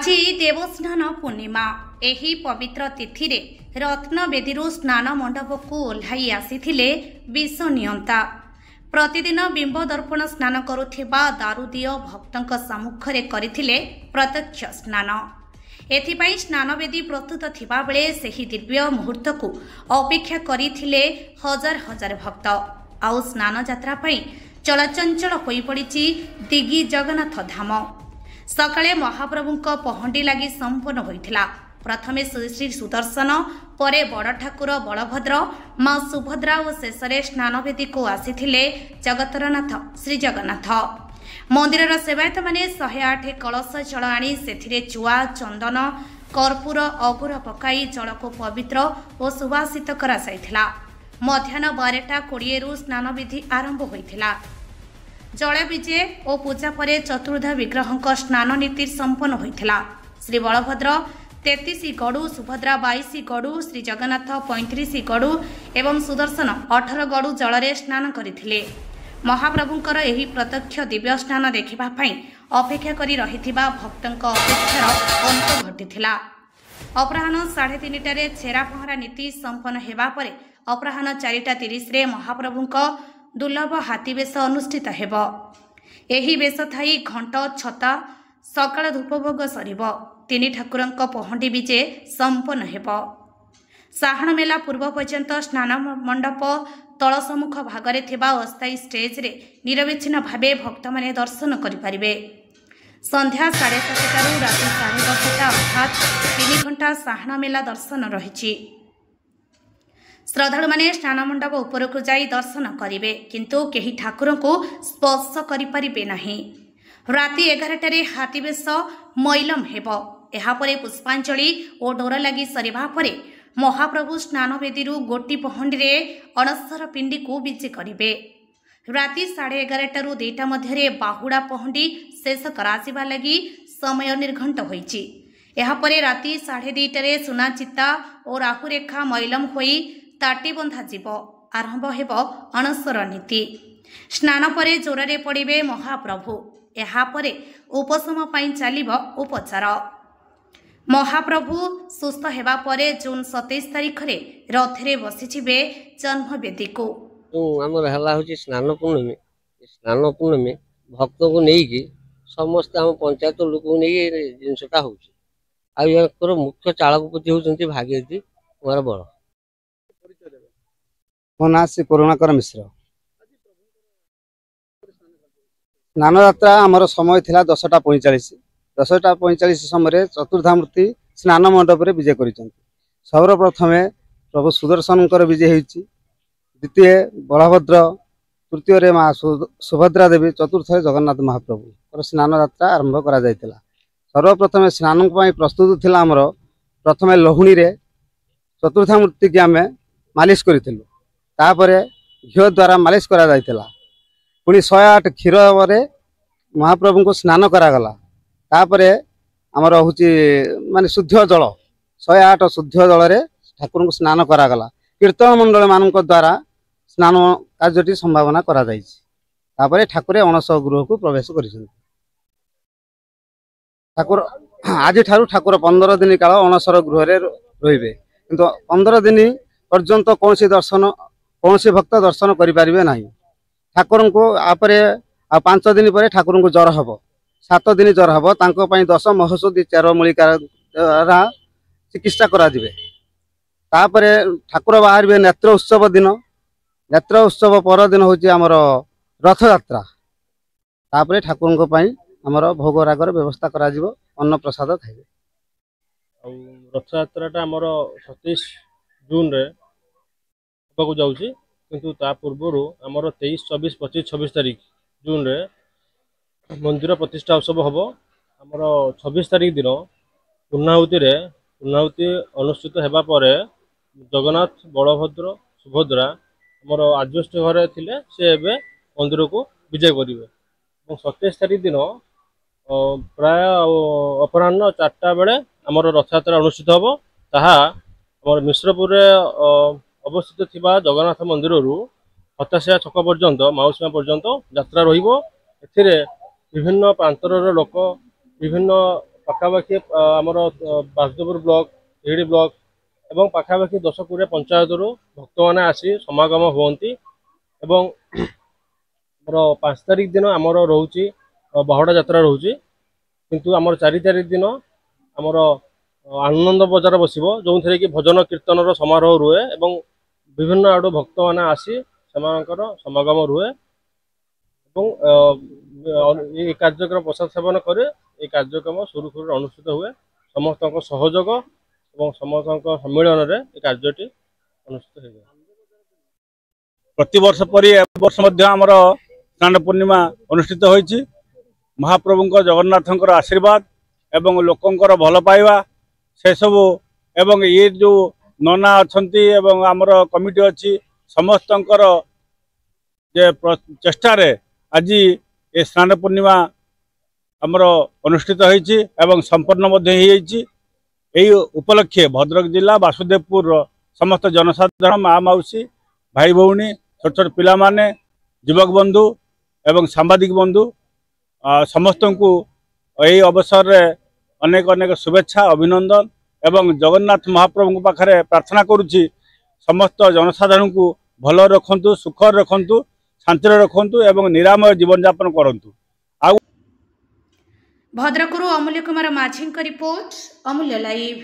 ଆଜି ଦେବସ୍ନାନ ପୂର୍ଣ୍ଣିମା। ଏହି ପବିତ୍ର ତିଥିରେ ରତ୍ନବେଦୀରୁ ସ୍ନାନ ମଣ୍ଡପକୁ ଓହ୍ଲାଇ ଆସିଥିଲେ ବିଶ୍ୱନିୟନ୍ତା। ପ୍ରତିଦିନ ବିମ୍ବ ଦର୍ପଣ ସ୍ନାନ କରୁଥିବା ଦାରୁଦିଅ ଭକ୍ତଙ୍କ ସମ୍ମୁଖରେ କରିଥିଲେ ପ୍ରତ୍ୟକ୍ଷ ସ୍ନାନ। ଏଥିପାଇଁ ସ୍ନାନବେଦୀ ପ୍ରସ୍ତୁତ ଥିବାବେଳେ ସେହି ଦିବ୍ୟ ମୁହୂର୍ତ୍ତକୁ ଅପେକ୍ଷା କରିଥିଲେ ହଜାର ହଜାର ଭକ୍ତ। ଆଉ ସ୍ନାନ ଯାତ୍ରା ପାଇଁ ଚଳଚଞ୍ଚଳ ହୋଇପଡ଼ିଛି ଦିଗି ଜଗନ୍ନାଥ ଧାମ। ସକାଳେ ମହାପ୍ରଭୁଙ୍କ ପହଣ୍ଡି ଲାଗି ସମ୍ପନ୍ନ ହୋଇଥିଲା। ପ୍ରଥମେ ଶ୍ରୀ ଶ୍ରୀ ସୁଦର୍ଶନ, ପରେ ବଡ଼ ଠାକୁର ବଳଭଦ୍ର, ମା ସୁଭଦ୍ରା ଓ ଶେଷରେ ସ୍ନାନବେଦୀକୁ ଆସିଥିଲେ ଜଗତରନାଥ ଶ୍ରୀଜଗନ୍ନାଥ। ମନ୍ଦିରର ସେବାୟତମାନେ 108 କଳସ ଜଳ ଆଣି ସେଥିରେ ଚୁଆ, ଚନ୍ଦନ, କର୍ପୂର, ଅଗୁର ପକାଇ ଜଳକୁ ପବିତ୍ର ଓ ସୁବାସିତ କରାଯାଇଥିଲା। ମଧ୍ୟାହ୍ନ 12ଟା 20ରୁ ସ୍ନାନବିଧି ଆରମ୍ଭ ହୋଇଥିଲା। ଜଳବିଜେ ଓ ପୂଜା ପରେ ଚତୁର୍ଦ୍ଧା ବିଗ୍ରହଙ୍କ ସ୍ନାନ ନୀତି ସମ୍ପନ୍ନ ହୋଇଥିଲା। ଶ୍ରୀ ବଳଭଦ୍ର 33 ଗଡ଼ୁ, ସୁଭଦ୍ରା 22 ଗଡ଼ୁ, ଶ୍ରୀଜଗନ୍ନାଥ 35 ଗଡ଼ୁ ଏବଂ ସୁଦର୍ଶନ 18 ଗଡ଼ୁ ଜଳରେ ସ୍ନାନ କରିଥିଲେ। ମହାପ୍ରଭୁଙ୍କର ଏହି ପ୍ରତ୍ୟକ୍ଷ ଦିବ୍ୟ ସ୍ନାନ ଦେଖିବା ପାଇଁ ଅପେକ୍ଷା କରି ରହିଥିବା ଭକ୍ତଙ୍କ ଅପେକ୍ଷାର ଅନ୍ତ ଘଟିଥିଲା। ଅପରାହ୍ନ 3:30ରେ ଛେରା ପହଁରା ନୀତି ସମ୍ପନ୍ନ ହେବା ପରେ ଅପରାହ୍ନ 4ଟା 30ରେ ମହାପ୍ରଭୁଙ୍କ ଦୁର୍ଲଭ ହାତୀ ବେଶ ଅନୁଷ୍ଠିତ ହେବ। ଏହି ବେଶ ଥାଇ ଘଣ୍ଟ, ଛତା, ସକାଳ ଧୂପଭୋଗ ସରିବ। ତିନି ଠାକୁରଙ୍କ ପହଣ୍ଡି ବିଜେ ସମ୍ପନ୍ନ ହେବ। ସାହାଣ ମେଲା ପୂର୍ବ ପର୍ଯ୍ୟନ୍ତ ସ୍ନାନ ମଣ୍ଡପ ତଳ ସମ୍ମୁଖ ଭାଗରେ ଥିବା ଅସ୍ଥାୟୀ ଷ୍ଟେଜ୍ରେ ନିରବଚ୍ଛିନ୍ନ ଭାବେ ଭକ୍ତମାନେ ଦର୍ଶନ କରିପାରିବେ। ସନ୍ଧ୍ୟା 7:30ରୁ ରାତି 10:30, ଅର୍ଥାତ୍ 3 ଘଣ୍ଟା ସାହାଣ ମେଲା ଦର୍ଶନ ରହିଛି। ଶ୍ରଦ୍ଧାଳୁମାନେ ସ୍ନାନମଣ୍ଡପ ଉପରକୁ ଯାଇ ଦର୍ଶନ କରିବେ, କିନ୍ତୁ କେହି ଠାକୁରଙ୍କୁ ସ୍ପର୍ଶ କରିପାରିବେ ନାହିଁ। ରାତି 11ଟାରେ ହାତୀବେଶ ମଇଲମ ହେବ। ଏହାପରେ ପୁଷ୍ପାଞ୍ଜଳି ଓ ଡୋର ଲାଗି ସରିବା ପରେ ମହାପ୍ରଭୁ ସ୍ନାନବେଦୀରୁ ଗୋଟି ପହଣ୍ଡିରେ ଅଣସର ପିଣ୍ଡିକୁ ବିଜେ କରିବେ। ରାତି 11:30ରୁ 2ଟା ମଧ୍ୟରେ ବାହୁଡ଼ା ପହଣ୍ଡି ଶେଷ କରାଯିବା ଲାଗି ସମୟ ନିର୍ଘଣ୍ଟ ହୋଇଛି। ଏହାପରେ ରାତି 2:30ରେ ସୁନାଚିତା ଓ ରାହୁରେଖା ମଇଲମ ହୋଇ ତାଟି ବନ୍ଧାଯିବ। ଆରମ୍ଭ ହେବ ଅଣସର ନୀତି। ସ୍ନାନ ପରେ ଜ୍ୱରରେ ପଡ଼ିବେ ମହାପ୍ରଭୁ। ଏହାପରେ ଉପଶମ ପାଇଁ ଚାଲିବ ଉପଚାର। ମହାପ୍ରଭୁ ସୁସ୍ଥ ହେବା ପରେ ଜୁନ୍ 27 ତାରିଖରେ ରଥରେ ବସିଯିବେ ଜନ୍ମବେଦୀକୁ। ଯେଉଁ ଆମର ହେଲା ହେଉଛି ସ୍ନାନ ପୂର୍ଣ୍ଣମୀ, ସ୍ନାନ ପୂର୍ଣ୍ଣମୀ ଭକ୍ତଙ୍କୁ ନେଇକି, ସମସ୍ତେ ଆମ ପଞ୍ଚାୟତ ଲୋକଙ୍କୁ ନେଇକି ଏ ଜିନିଷଟା ହେଉଛି। ଆଉ ୟାଙ୍କର ମୁଖ୍ୟ ଚାଳକପତି ହେଉଛନ୍ତି ଭାଗୀରଥି କୁମାର ବଳ। ମୋ ନାଁ ଶ୍ରୀ କରୁଣାକର ମିଶ୍ର। ସ୍ନାନଯାତ୍ରା ଆମର ସମୟ ଥିଲା 10ଟା 45। 10ଟା 45 ସମୟରେ ଚତୁର୍ଦ୍ଧାମୂର୍ତ୍ତି ସ୍ନାନ ମଣ୍ଡପରେ ବିଜେ କରିଛନ୍ତି। ସର୍ବପ୍ରଥମେ ପ୍ରଭୁ ସୁଦର୍ଶନଙ୍କର ବିଜେ ହେଇଛି, ଦ୍ୱିତୀୟ ବଳଭଦ୍ର, ତୃତୀୟରେ ମା ସୁଭଦ୍ରା ଦେବୀ, ଚତୁର୍ଥରେ ଜଗନ୍ନାଥ ମହାପ୍ରଭୁଙ୍କର ସ୍ନାନ ଯାତ୍ରା ଆରମ୍ଭ କରାଯାଇଥିଲା। ସର୍ବପ୍ରଥମେ ସ୍ନାନ ପାଇଁ ପ୍ରସ୍ତୁତ ଥିଲା ଆମର, ପ୍ରଥମେ ଲହୁଣୀରେ ଚତୁର୍ଦ୍ଧାମୂର୍ତ୍ତିକି ଆମେ ମାଲିସ କରିଥିଲୁ। ତାପରେ ଘିଅ ଦ୍ୱାରା ମାଲିସ କରାଯାଇଥିଲା। ପୁଣି 108 କ୍ଷୀରରେ ମହାପ୍ରଭୁଙ୍କୁ ସ୍ନାନ କରାଗଲା। ତାପରେ ଆମର ହେଉଛି ମାନେ ଶୁଦ୍ଧ ଜଳ, 108 ଶୁଦ୍ଧ ଜଳରେ ଠାକୁରଙ୍କୁ ସ୍ନାନ କରାଗଲା। କୀର୍ତ୍ତନ ମଣ୍ଡଳୀମାନଙ୍କ ଦ୍ୱାରା ସ୍ନାନ କାର୍ଯ୍ୟଟି ସମ୍ଭାବନା କରାଯାଇଛି। ତାପରେ ଠାକୁରେ ଅଣସର ଗୃହକୁ ପ୍ରବେଶ କରିଛନ୍ତି। ଠାକୁର ଆଜିଠାରୁ ଠାକୁର 15 ଦିନ କାଳ ଅଣସର ଗୃହରେ ରହିବେ। କିନ୍ତୁ 15 ଦିନ ପର୍ଯ୍ୟନ୍ତ କୌଣସି ଦର୍ଶନ, କୌଣସି ଭକ୍ତ ଦର୍ଶନ କରିପାରିବେ ନାହିଁ ଠାକୁରଙ୍କୁ। ତାପରେ ଆଉ 5 ଦିନ ପରେ ଠାକୁରଙ୍କୁ ଜ୍ୱର ହେବ। 7 ଦିନ ଜ୍ୱର ହେବ। ତାଙ୍କ ପାଇଁ ଦଶ ମହୌଷଧି ଚେରମୂଳିକା ଦ୍ୱାରା ଚିକିତ୍ସା କରାଯିବେ। ତାପରେ ଠାକୁର ବାହାରିବେ ନେତ୍ର ଉତ୍ସବ ଦିନ। ନେତ୍ର ଉତ୍ସବ ପରଦିନ ହେଉଛି ଆମର ରଥଯାତ୍ରା। ତାପରେ ଠାକୁରଙ୍କ ପାଇଁ ଆମର ଭୋଗ ରାଗର ବ୍ୟବସ୍ଥା କରାଯିବ, ଅନ୍ନପ୍ରସାଦ ଖାଇବେ। ଆଉ ରଥଯାତ୍ରାଟା ଆମର 27 ଜୁନରେ ହେବାକୁ ଯାଉଛି। କିନ୍ତୁ ତା ପୂର୍ବରୁ ଆମର 23, 24, 25, 26 ତାରିଖ ଜୁନରେ ମନ୍ଦିର ପ୍ରତିଷ୍ଠା ଉତ୍ସବ ହେବ। ଆମର 26 ତାରିଖ ଦିନ ପୂର୍ଣ୍ଣାହୁତିରେ, ପୂର୍ଣ୍ଣାହୁତି ଅନୁଷ୍ଠିତ ହେବା ପରେ ଜଗନ୍ନାଥ, ବଳଭଦ୍ର, ସୁଭଦ୍ରା ଆମର ଆଜବେଷ୍ଟ ଘରେ ଥିଲେ, ସେ ଏବେ ମନ୍ଦିରକୁ ବିଜେ କରିବେ ଏବଂ 27 ତାରିଖ ଦିନ ପ୍ରାୟ ଅପରାହ୍ନ 4ଟା ବେଳେ ଆମର ରଥଯାତ୍ରା ଅନୁଷ୍ଠିତ ହେବ। ତାହା ଆମର ମିଶ୍ରପୁରରେ ଅବସ୍ଥିତ ଥିବା ଜଗନ୍ନାଥ ମନ୍ଦିରରୁ ହତାଶିଆ ଛକ ପର୍ଯ୍ୟନ୍ତ, ମାଉସୀ ମା ପର୍ଯ୍ୟନ୍ତ ଯାତ୍ରା ରହିବ। ଏଥିରେ ବିଭିନ୍ନ ପ୍ରାନ୍ତରର ଲୋକ, ବିଭିନ୍ନ ପାଖାପାଖି ଆମର ବାସୁଦେବପୁର ବ୍ଲକ, ତିହିଡ଼ି ବ୍ଲକ ଏବଂ ପାଖାପାଖି 10 20 ପଞ୍ଚାୟତରୁ ଭକ୍ତମାନେ ଆସି ସମାଗମ ହୁଅନ୍ତି। ଏବଂ ଆମର 5 ତାରିଖ ଦିନ ଆମର ରହୁଛି ବାହୁଡ଼ା ଯାତ୍ରା ରହୁଛି, କିନ୍ତୁ ଆମର 4 ତାରିଖ ଦିନ ଆମର ଆନନ୍ଦ ବଜାର ବସିବ, ଯେଉଁଥିରେ କି ଭଜନ କୀର୍ତ୍ତନର ସମାରୋହ ରୁହେ ଏବଂ ବିଭିନ୍ନ ଆଡ଼ୁ ଭକ୍ତମାନେ ଆସି ସେମାନଙ୍କର ସମାଗମ ରୁହେ ଏବଂ ଏହି କାର୍ଯ୍ୟକ୍ରମ ପ୍ରସାଦ ସେବନ କରି ଏହି କାର୍ଯ୍ୟକ୍ରମ ସୁରୁଖୁରୁରେ ଅନୁଷ୍ଠିତ ହୁଏ। ସମସ୍ତଙ୍କ ସହଯୋଗ ଏବଂ ସମସ୍ତଙ୍କ ସମ୍ମିଳନରେ ଏ କାର୍ଯ୍ୟଟି ଅନୁଷ୍ଠିତ ହୋଇଯାଏ। ପ୍ରତିବର୍ଷ ପରି ଏ ବର୍ଷ ମଧ୍ୟ ଆମର ସ୍ନାନ ପୂର୍ଣ୍ଣିମା ଅନୁଷ୍ଠିତ ହୋଇଛି। ମହାପ୍ରଭୁଙ୍କ ଜଗନ୍ନାଥଙ୍କର ଆଶୀର୍ବାଦ ଏବଂ ଲୋକଙ୍କର ଭଲ ପାଇବା ସେସବୁ ଏବଂ ଇଏ ଯେଉଁ ନନା ଅଛନ୍ତି ଏବଂ ଆମର କମିଟି ଅଛି, ସମସ୍ତଙ୍କର ଯେ ଚେଷ୍ଟାରେ ଆଜି ଏ ସ୍ନାନ ପୂର୍ଣ୍ଣିମା ଆମର ଅନୁଷ୍ଠିତ ହୋଇଛି ଏବଂ ସମ୍ପନ୍ନ ମଧ୍ୟ ହୋଇଯାଇଛି। ଏହି ଉପଲକ୍ଷେ ଭଦ୍ରକ ଜିଲ୍ଲା ବାସୁଦେବପୁରର ସମସ୍ତ ଜନସାଧାରଣ, ମା ମାଉସୀ, ଭାଇ ଭଉଣୀ, ଛୋଟ ଛୋଟ ପିଲାମାନେ, ଯୁବକ ବନ୍ଧୁ ଏବଂ ସାମ୍ବାଦିକ ବନ୍ଧୁ ସମସ୍ତଙ୍କୁ ଏହି ଅବସରରେ ଅନେକ ଅନେକ ଶୁଭେଚ୍ଛା ଅଭିନନ୍ଦନ ଏବଂ ଜଗନ୍ନାଥ ମହାପ୍ରଭୁଙ୍କ ପାଖରେ ପ୍ରାର୍ଥନା କରୁଛି, ସମସ୍ତ ଜନସାଧାରଣଙ୍କୁ ଭଲ ରଖନ୍ତୁ, ସୁଖରେ ରଖନ୍ତୁ, ଶାନ୍ତିରେ ରଖନ୍ତୁ ଏବଂ ନିରାମୟ ଜୀବନଯାପନ କରନ୍ତୁ। ଆଉ ଭଦ୍ରକରୁ ଅମୂଲ୍ୟ କୁମାର ମାଝୀଙ୍କ ରିପୋର୍ଟ, ଅମୂଲ୍ୟ ଲାଇଭ୍।